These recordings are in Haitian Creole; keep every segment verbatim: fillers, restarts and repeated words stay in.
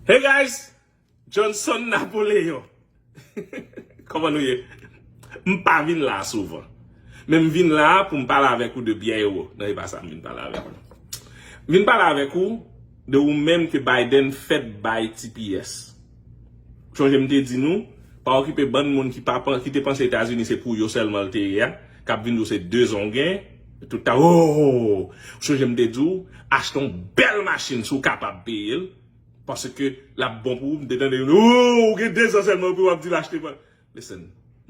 Hey guys, Johnson Napoleon. Kòman nou ye? M pa vin la souvan. Men m vin la pou m pale avèk ou de Pierre Hérault. Non, e pa sa m vin pale avèk ou. M vin pale avèk ou de ou menm ke Biden fèk bay T P S. Sonje m te di nou, pa okipe bann moun ki pa pan- ki te panse Etazini se pou yo sèlman l te ye a, k ap vin di w se de zon w gen, tout ta, oh! Sonje m te di w, achte yon bèl machin si w kapab peye l, paske l ap bon pou ou. M te tande yo, oh, ou gen de zon sèlman pou w ap di l achte. Listen,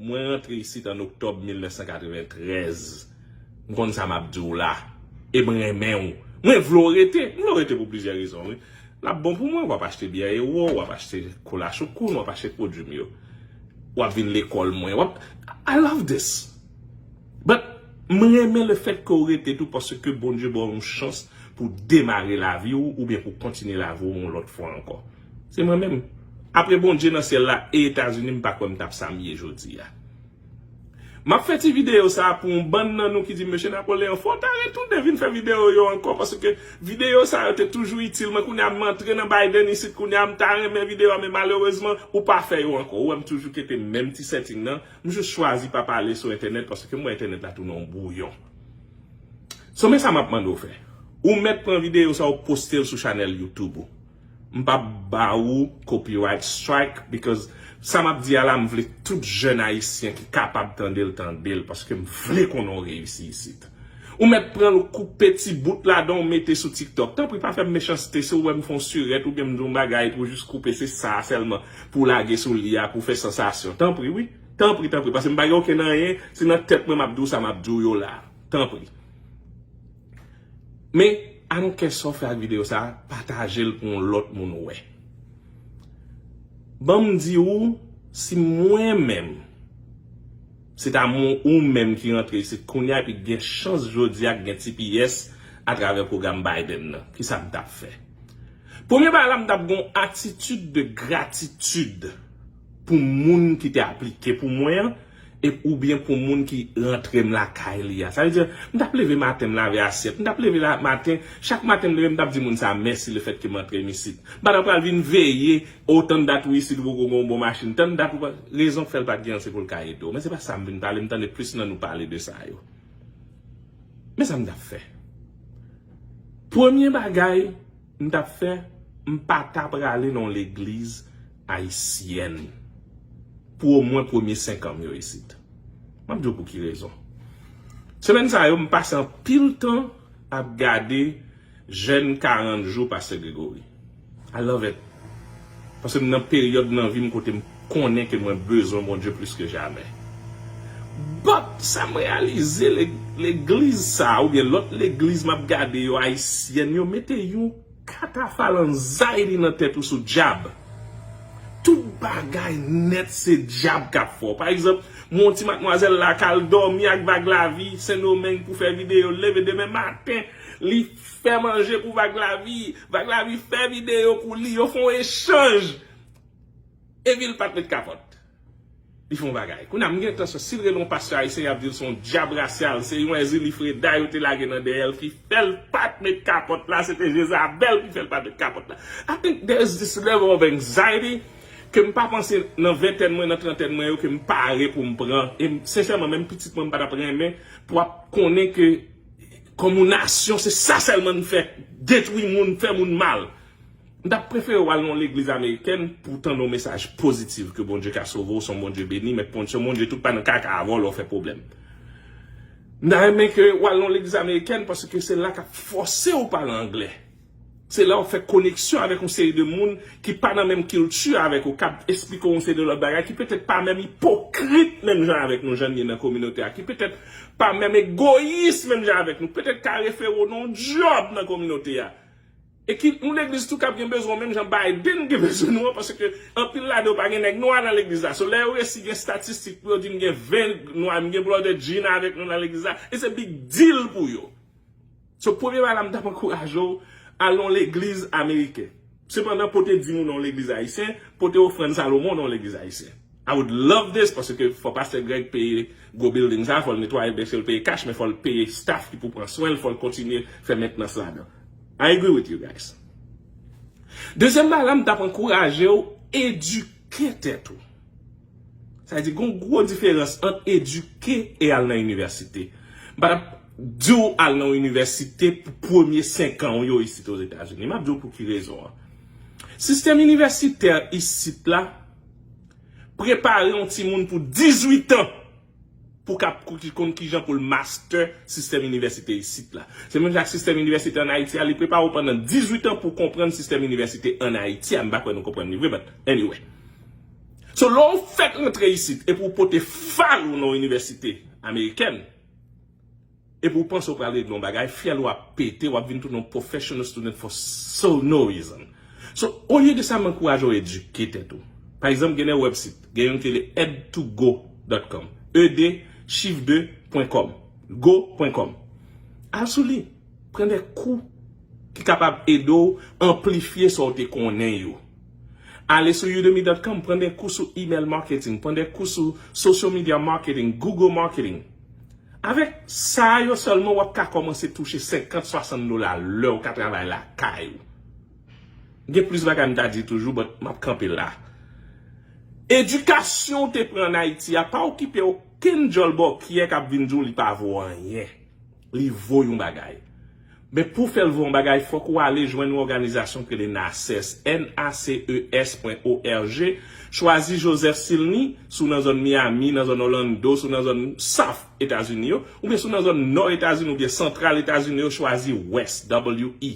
mwen rantre isit an oktòb mil nèf san katreventrèz. M konn sa m ap di w la. E mwen renmen w. Mwen vle w rete. M vle w rete pou plizyè rezon, wi. L ap bon pou mwen, w ap achte Pierre Hérault, w ap achte kola Choukoun, w ap achte pwodui m yo. W ap vin lekòl mwen. W ap, I love this. But, mwen renmen le fèt ke w rete tou paske Bondye ba w yon chans pou demare lavi w oubyen pou kontinye lavi w yon lòt fwa ankò. Se mwen menm. Apre Bondye nan syèl la e Etazini, m pa kwè m t ap sa m ye jodi a. M ap fè ti videyo sa a pou yon bann nan nou ki di, "Mesye Napoleon, fò w ta retounen vin fè videyo yo ankò, paske videyo sa yo te toujou itil mwen. Kounye a m antre nan Biden isit, kounye a m ta renmen videyo a, men malerezman, ou pa fè yo ankò." Ou wè m toujou kenbe menm ti setting nan. M jis chwazi pa pale sou entènèt, paske m wè entènèt la tounen yon bwouyon. So, men sa m ap mande w fè. Ou mèt pran videyo sa, ou poste l sou chanèl YouTube ou. M p ap ba ou copyright strike, because sa m ap di a la, m vle tout jèn ayisyen ki kapab tande l, tande l, paske m vle konnen w reyisi isit. Ou mèt pran l, ou koupe ti bout ladan, ou mete sou TikTok. Tanpri, pa fè m mechanste, si w wè m fè yon sirèt oubyen m di yon bagay pou w jis koupe, se sa sèlman, pou w lage sou li a, pou w fè sansasyon. Tanpri, wi. Tanpri, tanpri, paske m pa gen okenn anyen, se nan tèt mwen m ap di w sa m ap di w yo la. Tanpri. Men, I don't care sa w fè ak videyo sa, pataje l pou yon lòt moun wè. Ban m di w, si mwen menm, se ta mwen ou menm ki rantre isit kounye a epi gen chans jodi a gen T P S atravè pwogram Biden nan, kisa m t ap fè? Premye bagay la, m t ap gen yon atitid de gratitid pou moun ki te aplike pou mwen an, e, oubyen pou moun ki rantre m lakay li a. Sa vle di, m t ap leve maten, m lave asyèt. M t ap leve la, maten, chak maten m leve, m t ap di moun sa a mèsi lefètke m antre m isit. M pa t ap pral vin veye, o, tann dat ou isit, ou poko gen yon bon machin. Tann dat ou pa, rezon k fè l pa t gen an, se pou l ka ede w. Men se pa sa m vin pale, m tande plis nan nou pale de sa yo. Men sa m t ap fè. Premye bagay m t ap fè, m pa t ap prale nan yon legliz ayisyèn pou omwen premye senk an m yo isit. M ap di w pou ki rezon. Semèn sa yo, m pase anpil tan ap gade jèn karant jou Pastè Gregory. I love it. Paske m nan peryòd nan vi m kote m konnen ke mwen bezwen Bondye plis ke jamè. But, sa m reyalize, le-, legliz sa a, oubyen lòt legliz m ap gade yo, ayisyèn, yo mete yon katafal anxiety nan tèt ou sou dyab. Tout bagay nèt se dyab k ap fè w. Pa egzanp, m wè yon ti madmwazèl la k al dòmi ak Vag Lavi, Sendomeng pou fè videyo, l leve demen maten, li fè manje pou Vag Lavi, Vag Lavi fè videyo pou li, yo fè yon echanj. Epi l pa t met kapòt. Li fè yon bagay. Kounye a, m gen entansyon, si l rele yon pastè ayisyen, y ap di l se yon dyab rasyal, se yon Èzili Freda yo te lage nan dèyè l ki fè l pa t met kapòt la, se te Jezabèl ki fè l pa t met kapòt la. I think there is this level of anxiety ke m pa panse nan ventèn mwen, nan trantèn mwen yo, ke m pare pou m pran. E m, sensèman, menm pitit mwen, m pa t ap renmen pou ap konnen ke kòm yon nasyon, se sa sèlman n fè, detwi moun, fè moun mal. M t ap prefere w al nan yon legliz amerikèn pou w tande yon mesaj pozitif ke Bondye ka sove w, se yon Bondye beni, men se yon Bondye tout pa nan kaka avè w lè w fè pwoblèm. M ta renmen ke w al nan yon legliz amerikèn paske se la k ap fòse w pale anglè. Se la w fè koneksyon avèk yon seri de moun ki pa nan menm kilti avèk ou, k ap esplike w yon seri de lòt bagay ki petèt pa menm ipokrit menm jan avèk nou, jan n ye nan kominote a, ki petèt pa menm egoyis menm jan avèk nou, petèt ka refere w nan yon djòb nan kominote a. E ki yon legliz tou k ap gen bezwen w menm jan Biden gen bezwen nou an, paske anpil ladan yo pa gen nèg nwa nan legliz la. So, lè yo resi gen estatistik pou yo di m gen ven nwa, m gen Brother Gene avèk nou nan legliz la, e se big deal pou yo. So, premye bagay la, m t ap ankouraje w al nan yon legliz ameriken. Sepandan, pote dim ou nan yon legliz ayisyen, pote ofrann Salomon nan yon legliz ayisyen. I would love this, paske fò pastè Greg peye gwo building sa, fò l netwaye, byensi l peye cash, men fò l peye staff ki pou pran swen l, fò l kontinye fè mentnans ladan. I agree with you guys. Dezyèm bagay la, m t ap ankouraje w edike tèt ou. Sa vle di, gen yon gwo diferans ant edike e al nan inivèsite. M pa t ap di w al nan yon inivèsite pou premye senk an w yo isit Ozetazini. M ap di w pou ki rezon an. Sistèm inivèsitè isit la prepare yon timoun pou dizuit an pou k ap konn kijan pou l master sistèm inivèsite isit la. Se menm jan ak sistèm inivèsite ann Ayiti a, li prepare w pandan dizuit an pou w konprann sistèm inivèsite ann Ayiti a. M pa kwè nou konprann li vre, but anyway. So, lè w fèk rantre isit epi w pote fal ou nan yon inivèsite amerikèn, epi w panse w pral regle yon bagay, fyèl ou ap pete, w ap vin tounen yon professional student for so no reason. So, olye de sa, m ankouraje w edike tèt ou. Pa egzanp, gen de website, gen youn ki rele ed to go dot com, E D chif de pwen kòm, go pwen kòm. Al sou li, pran de kou ki kapab ede w anplifye sa w te konnen yo. Ale sou udemy dot com, pran de kou sou email marketing, pran de kou sou social media marketing, Google marketing. Avèk sa yo sèlman, w ap ka kòmanse touche senkant, swasann dola lè w ka travay lakay ou. Gen plis bagay m ta di toujou, but m ap kanpe la. Edikasyon w te pran ann Ayiti a pa okipe okenn djòl bòkyè k ap vin di w li pa vo anyen. Li vo yon bagay. Men pou fè l vo yon bagay, fòk ou ale jwenn yon òganizasyon ki rele naces, N A C E S pwen O R G. Chwazi Joseph Silny, si w nan zòn Miami, nan zòn Orlando, si w nan zòn South Etazini yo, oubyen si w nan zòn Nò Etazini oubyen Santral Etazini yo, chwazi West, W E.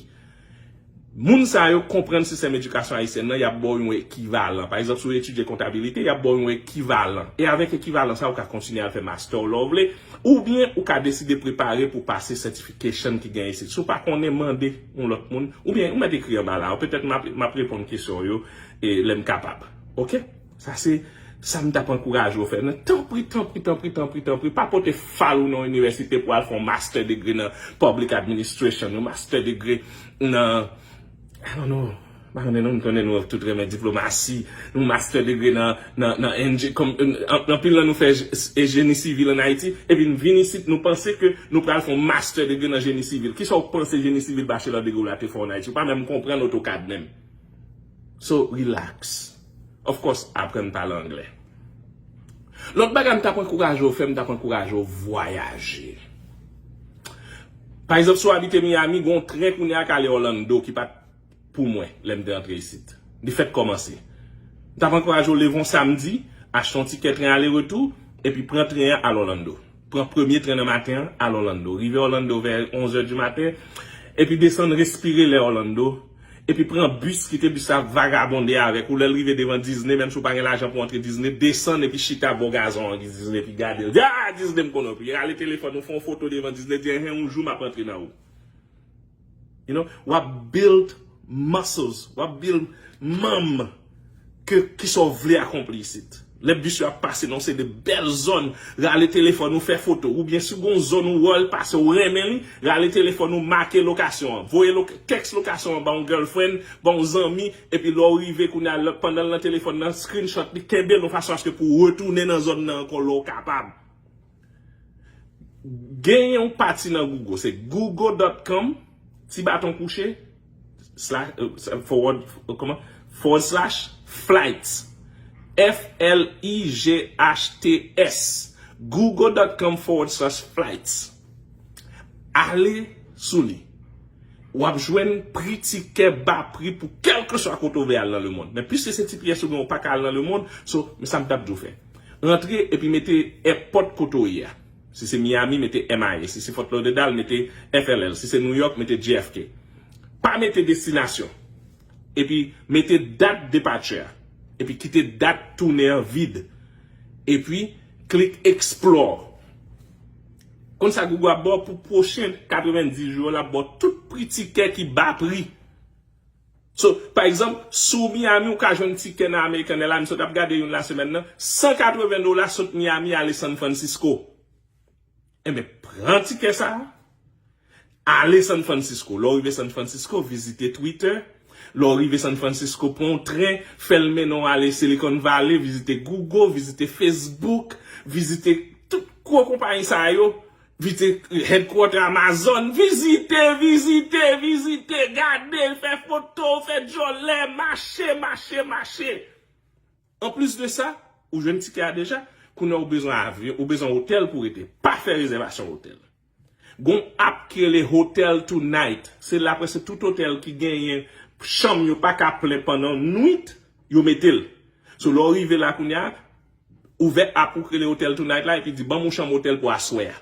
Moun sa yo konprann sistèm edikasyon ayisyèn nan, y ap ba w yon ekivalan. Pa egzanp, si w etidye kontabilite, y ap ba w yon ekivalan. E avèk ekivalan sa, ou ka kontinye al fè master w lè w vle, oubyen ou ka deside prepare pou pase certification ki gen isit. Si w pa konnen, mande yon lòt moun, oubyen ou mèt ekri anba la. Petèt m ap, m ap reponn kesyon w yo, e, lè m kapab. Oke? Sa se sa m t ap ankouraje w fè. Nan, tanpri, tanpri, tanpri, tanpri, tanpri, pa pote fal ou nan yon inivèsite pou al fè yon master degree nan public administration, yon master degree nan, I don't know, pa konnen non, m konnen nou tout renmen diplomasi, yon master degree nan, nan, nan enje-, kòm, an-, anpil nan nou fè je-, e jeni sivil ann Ayiti, epi n vin isit, nou panse ke nou pral fè yon master degree nan jeni sivil. Kisa w panse jeni sivil bachelor degree w la te fè w ann Ayiti? Ou pa menm konprann AutoCAD menm. So, relax. Of course, aprann pale anglè. Lòt bagay m t ap ankouraje w fè, m t ap ankouraje w vwayaje. Pa egzanp, si w abite Miami, gen yon tren kounye a k ale Orlando ki pa t pou mwen lè m te antre isit. Li fèk kòmanse. M t ap ankouraje w leve yon samdi, achte yon tikè tren ale retou, epi pran tren an al Orlando. Pran premye tren nan maten an, al Orlando. Rive Orlando vè onz è di maten, epi desann, respire lè Orlando, epi pran bis, kite bis la vagabonde avèk ou. Lè l rive devan Disney, menm si w pa gen lajan pou antre Disney, desann epi chita bò gazon an ki Disney, epi gade l. Di, "Ah, Disney m konnen w pi." Rale telefòn ou, fè yon foto devan Disney, di, "Enhen, yon jou m ap antre nan ou." You know, w ap build muscles, w ap build manm ke, ki sa w vle akonpli isit. Lè bis yo ap pase nan yon seri de bèl zòn, rale telefòn ou, fè foto, oubyen si w gen yon zòn ou wè l pase, ou renmen li, rale telefòn ou, make lokasyon an, voye loka-, tèks lokasyon an ba yon girlfriend, ba yon zanmi, epi lè w rive kounye a, lè, pandan l nan telefòn nan, screenshot li, kenbe l yon fason aske pou w retounen nan zòn nan ankò lè w kapab. Gen yon pati nan Google, se google dot com, ti baton kouche, slash, euh, forward, euh, kòman? Forward slash flights. F L I G H T S. google dot com forward slash flights. Ale sou li. W ap jwenn pri tikè ba pri pou kèlkeswa kote w vle al nan lemonn. Men piske se T P S ou gen, ou pa ka al nan lemonn, so, men sa m t ap di w fè. Rantre epi mete èpòt kote w ye a. Si se Miami, mete M I A. Si se Fort Lauderdale, mete F L L. Si se New York, mete J F K. Pa mete destinasyon. Epi mete dat departure a. Epi kite dat tounen an vid. Epi klik explore. Konn sa Google ap ba w pou pwochen katrevenndis jou yo, l ap ba w tout pri tikè ki ba pri. So, pa egzanp, si w Miami, ou ka jwenn tikè nan American Airlines, m sot ap gade youn lasemèn nan, san katreven dola sot Miami ale San Francisco. Enben, pran tikè sa a, ale San Francisco. Lè w rive San Francisco, vizite Twitter. Lè w rive San Francisco, pran yon tren, fè l mennen w ale Silicon Valley, vizite Google, vizite Facebook, vizite tout gwo konpayi sa yo. Vizite headquarter Amazon, vizite, vizite, vizite, gade, fè foto, fè djòlè, mache, mache, mache. Anplis de sa, ou jwenn tikè a deja, kounye a ou bezwen avyon, ou bezwen otèl pou rete. Pa fè rezèvasyon otèl. Gon app ki rele Hotel Tonight. Se la prèske tout otèl ki genyen chanm yo pa ka plen pandan nwit, yo mete l. So, lè w rive la kounye a, ouvè app ou ki rele Hotel Tonight la, epi di, ban m yon chanm otèl pou aswè a.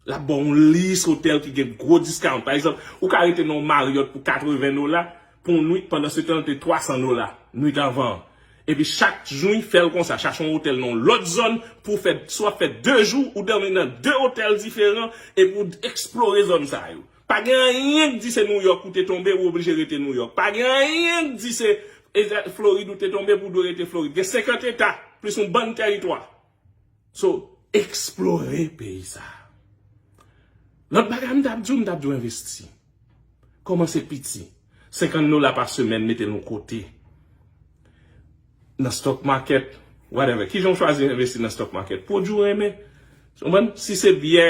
L ap ba w yon lis otèl ki gen gwo discount. Pa egzanp, ou ka rete nan yon Marriott pou katreven dola pou yon nwit, pandan se tan l te twa san dola nwit anvan an. Epi chak jou, fè l konsa, chache yon otèl nan yon lòt zòn pou w fè, si w ap fè de jou, ou dòmi nan de otèl diferan, epi w eksplore zòn sa yo. Pa gen anyen k di se New York ou te tonbe, ou oblije rete New York. Pa gen anyen k di se Eta-, Florid ou te tonbe pou w dwe rete Florid. Gen senkant eta, plis yon bann tèritwa. So, eksplore peyi sa. Lòt bagay m t ap di w, m t ap di w envesti. Kòmanse piti. Senkant dola pa semèn, mete l yon kote. Nan stock market, whatever. Kijan w chwazi envesti nan stock market? Pwodui w renmen. Ou konprann? Si se byè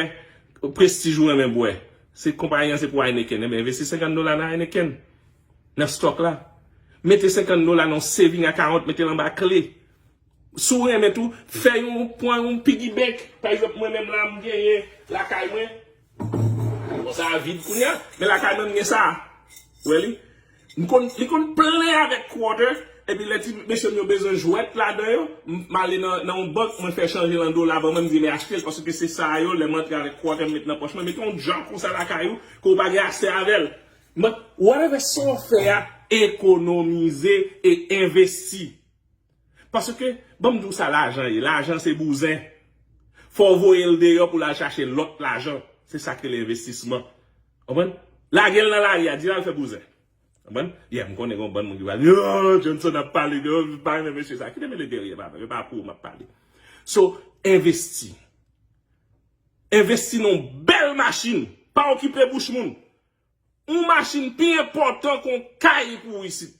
Prestige ou renmen bwè, se konpayi an se pou Heineken, enben envesti senkant dola nan Heineken. Nan stock la. Mete senkant dola nan yon saving account, mete l anba kle. Si w renmen tou, fè yon, pran yon piggy bank. Pa egzanp, mwen menm la, m genyen lakay mwen. Bon, sa a vid kounye a, men lakay mwen, m gen sa a. Ou wè li? M konn, li konn plen avèk quarter, epi lè ti mesye m yo bezwen jwèt ladan yo, m, m ale nan, nan yon bank, mwen fè chanje l an dola, ban mwen, m di, "Men achte l, paske se sa yo, lè m antre avèk quarter, m met nan pòch mwen, mete yon djòb konsa lakay ou, ke w pa gen aksè avè l." But whatever sa w fè a, ekonomize e envesti. Paske, ban m di w sa lajan ye. Lajan se bouzen. Fò w voye l deyò pou l al chache lòt lajan. Se sa k rele envestisman. Konprann? Lage l nan lari a, di l al fè bouzen. Konprann? Yeah, m konnen gen yon bann moun ki va di, "Oh, Johnson ap pale de, oh, m pa renmen mesye sa." Kite mele dèyè, papa. E pa pou ou m ap pale. So, envesti. Envesti nan yon bèl machin. Pa okipe bouch moun. Yon machin pi enpòtan ke yon kay pou w isit.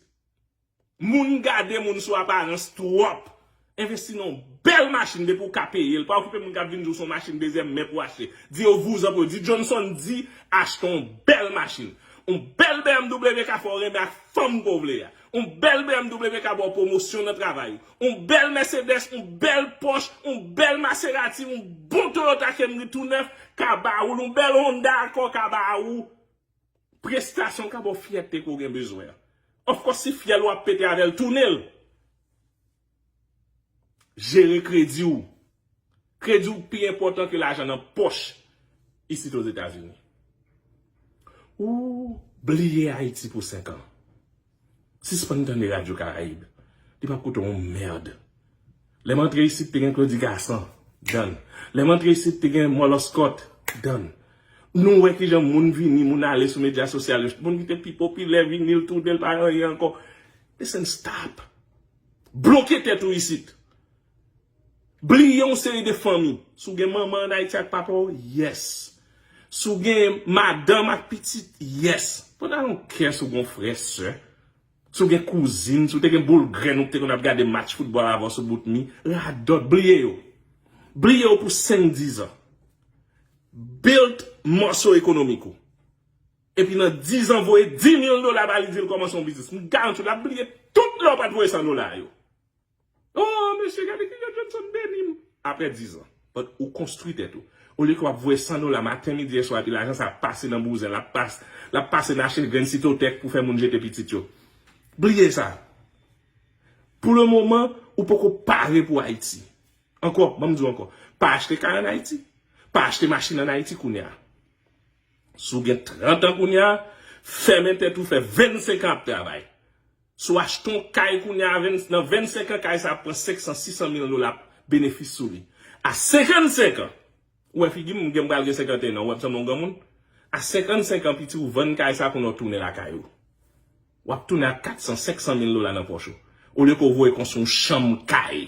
Moun gade moun sou aparans twòp. Envesti nan yon bèl machin depi w ka peye l. Pa okipe moun k ap vin di w se yon machin dezyèm men pou w achte. Di yo vouzan pou yo. Di Johnson di achte yon bèl machin. Yon bèl B M W ka fè w renmen ak fanm ke w vle a. Yon bèl B M W ka ba w pwomosyon nan travay ou. Yon bèl Mercedes, yon bèl Porsche, yon bèl Maserati, yon bon Toyota Camry tou nèf ka ba ou l. Yon bèl Honda Accord ka ba ou. Prestasyon ka ba w fyète ke w gen bezwen an. Of course, si fyèl ou ap pete avè l, tounen l. Jere kredi w. Kredi w pi enpòtan ke lajan nan pòch isit Ozetazini. Ou bliye Ayiti pou senk an. Sispann tande Radyo Karayib. Li p ap koute w yon mèd. Lè m antre isit, te gen Claudy Gassant. Done. Lè m antre isit, te gen Mòlòskòt. Done. Nou wè kijan moun vini, moun ale sou medya sosyal yo. Moun ki te pi popilè vini, l tounen, l pa anyen ankò. Listen, stop. Bloke tèt ou isit. Bliye yon seri de fanmi. Si w gen manman ann Ayiti ak papa w, yes. Si w gen madanm ak pitit, yes. But I don't care si w gen yon frè, sè. Si w gen kouzin, si w te gen boul grenn ou te konn ap gade match foutbòl avè w sou bout mi, radòt, bliye yo. Bliye yo pou senk, diz an. Build mòso ekonomik ou. Epi nan diz an, voye dis mil dola ba li, di l kòmanse yon biznis. M garanti w, l ap bliye tout lè w pa t voye san dola yo. Oh, mesye, gade kijan Johnson beni m. Apre diz an. But ou konstwi tèt ou. Olye ke w ap voye san dola maten, midi e swa, epi lajan sa ap pase nan bouzen, l ap pas-, l ap pase nan achte grenn sitotèk pou fè moun jete pitit yo. Bliye sa. Pou le moman, ou poko pare pou Ayiti. Ankò, ban m di w ankò. Pa achte kay ann Ayiti. Pa achte machin ann Ayiti kounye a. Si w gen trant an kounye a, fèmen tèt ou, fè vennsenk an ap travay. Si w achte yon kay kounye a, venn-, nan vennsenk an, kay sa ap pran senk san, sis san mil dola benefis sou li. A senkannsenk an, ou wè figi m, m gen pral gen senkanteyen an, ou wè m sanble yon granmoun? A senkannsenk an, piti, ou vann kay sa kounye a, w tounen lakay ou. W ap tounen ak kat san, senk san mil dola nan pòch ou. Olye ke w voye konstwi yon chanm kay.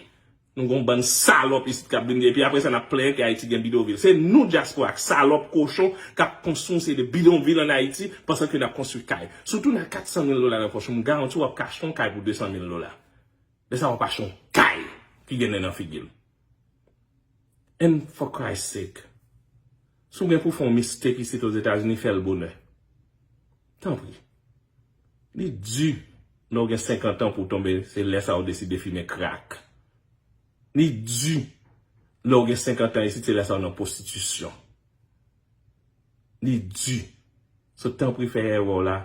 Nou gen yon bann salòp isit k ap vin, epi apre sa, n ap plenyen ke Ayiti gen bidonvil. Se nou, dyaspora, k salòp, kochon, k ap konstwi yon seri de bidonvil ann Ayiti, pandan ke n ap konstwi kay. Si w tounen ak kat san mil dola nan pòch ou, m garanti w ap ka achte yon kay pou de san mil dola. Lè sa, w ap achte yon kay ki gen nen nan figi l. And for Christ's sake, Si w gen pou fè yon mistake isit Ozetazini, fè l bonè. Tanpri. Li di, lè w gen senkant an pou w tonbe, se lè sa a w deside fimen krak. Li di, lè w gen senkant an isit, se lè sa a w nan pwostitisyon. Li di. So, tanpri fè erè w la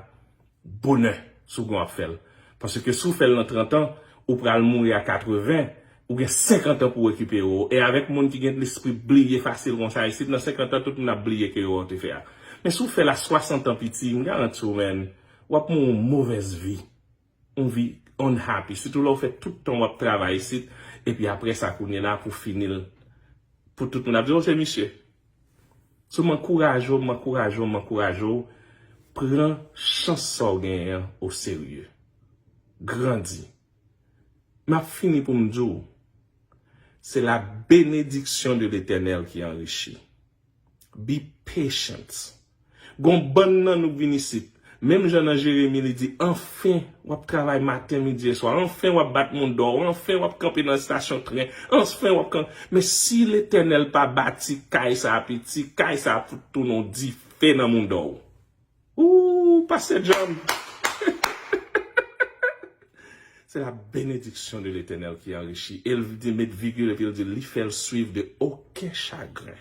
bonè si w gen w ap fè l. Paske si w fè l nan trant an, ou pral mouri a katreven, ou gen senkant an pou w rekipere w. E avèk moun ki gen lespri bliye fasil konsa isit, nan senkant an, tout moun ap bliye ke erè w te fè a. Men si w fè l a swasant an piti, m garanti w, man, w ap mouri yon movèz vi. Yon vi unhappy. Sitou lè w fè tout tan w ap travay isit, epi apre sa, kounye la, pou fini l, pou tout moun ap di, "O, se misye." So, m ankouraje w, m ankouraje w, m ankouraje w. Pran chans sa w genyen an oserye. Grandi. M ap fini pou m di w, se la bénédiction de l'Éternel qui enrichit. Be patient. Gon bann nan nou k vin isit. Menm jan nan Jeremi, li di, anfen, w ap travay maten, midi e swa. Anfen, w ap bat moun dò. Anfen, w ap kanpe nan estasyon tren. Anfen, w ap kanpe. Men si Letènèl pa bati kay sa a piti, kay sa a fout tounen yon dife nan mouda w. Ooh, Pastor John. C'est la bénédiction de l'Éternel qui enrichit. E l di, met vigil, epi l di, li fè l swiv de okenn chagren.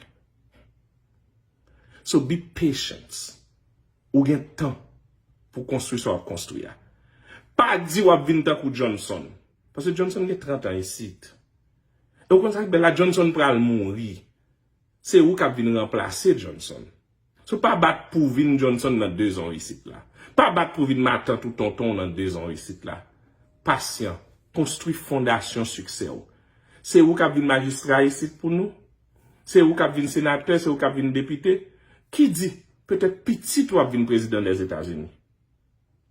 So be patient. Ou gen tan pou konstwi sa w ap konstwi a. Pa di w ap vin tankou Johnson. Paske Johnson gen trant an isit. E w konn sa k bèl la, Johnson pral mouri. Se ou k ap vin ranplase Johnson. So pa bat pou w vin Johnson nan de zan w isit la. Pa bat pou w vin matant ou tonton w nan de zan w isit la. Pasyan, konstwi fondasyon siksè w. Se ou k ap vin majistra isit pou nou. Se ou k ap vin senatè, se ou k ap vin depite. Ki di, petèt pitit ou ap vin prezidan Dèzetazini.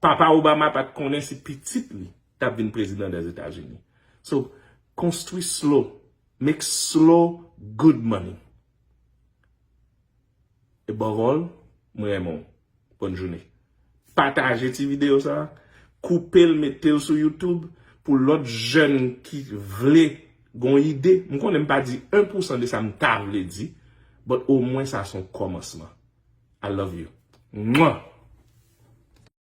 Papa Obama pa t konnen si pitit li t ap vin prezidan Dèzetazini. So, konstwi slow, make slow good money. Above all, mwen renmen w. Bòn jounen. Pataje ti videyo sa a, koupe l, mete l sou YouTube pou lòt jèn ki vle gon ide. M konnen m pa di en pou san de sa m ta vle di, but omwen sa se yon kòmansman. I love you. Mwah!